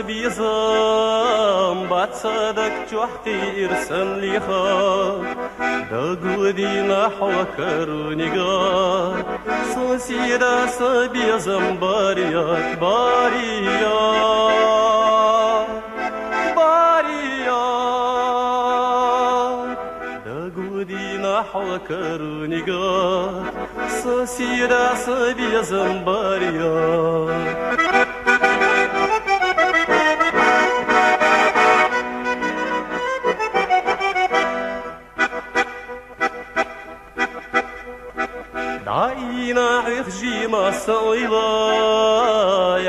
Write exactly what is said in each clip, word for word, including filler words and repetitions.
Безам бац даг чохь кхиира сан леха, дагадина хьо карунига. Соседа са безам барья, барья, барья. Дагадина хьо карунига, соседа са безам барья. ДӀаийна хьох жимма сан ойла,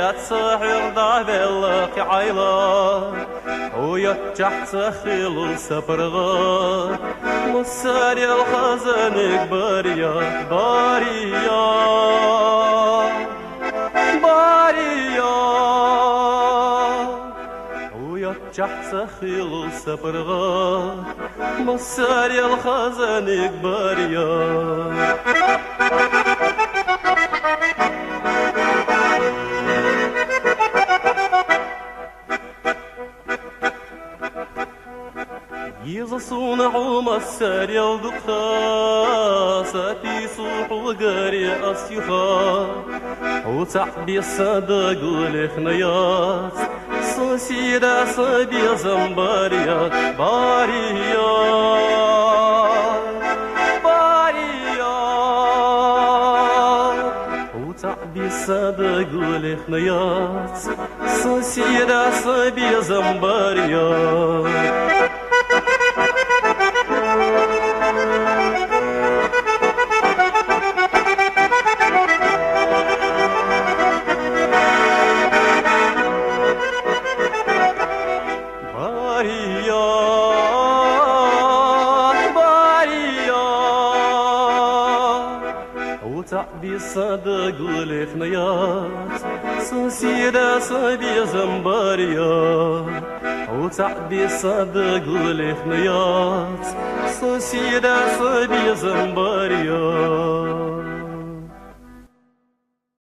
яц хьох дӀавелла кхин Ӏайла. Хьо йоцчахь ца хилла сан паргӀат, массарел хазаниг барья, барья, барья. Хьо йоцчахь ца хилла сан паргӀат, массарел хазаниг барья. Еза суна хьо массарел дукха, са тийсу хьогаре ас юха. Хьо цхьаъ бесса дагалехна яц, соседа са безам барья, барья, барья. Хьо цхьаъ бесса дагалехна яц, соседа са безам барья. Барья, барья. Хьо цхьаъ бесса дагалехна яц, соседа са безам барья. Хьо цхьаъ бесса дагалехна яц, соседа са безам барья.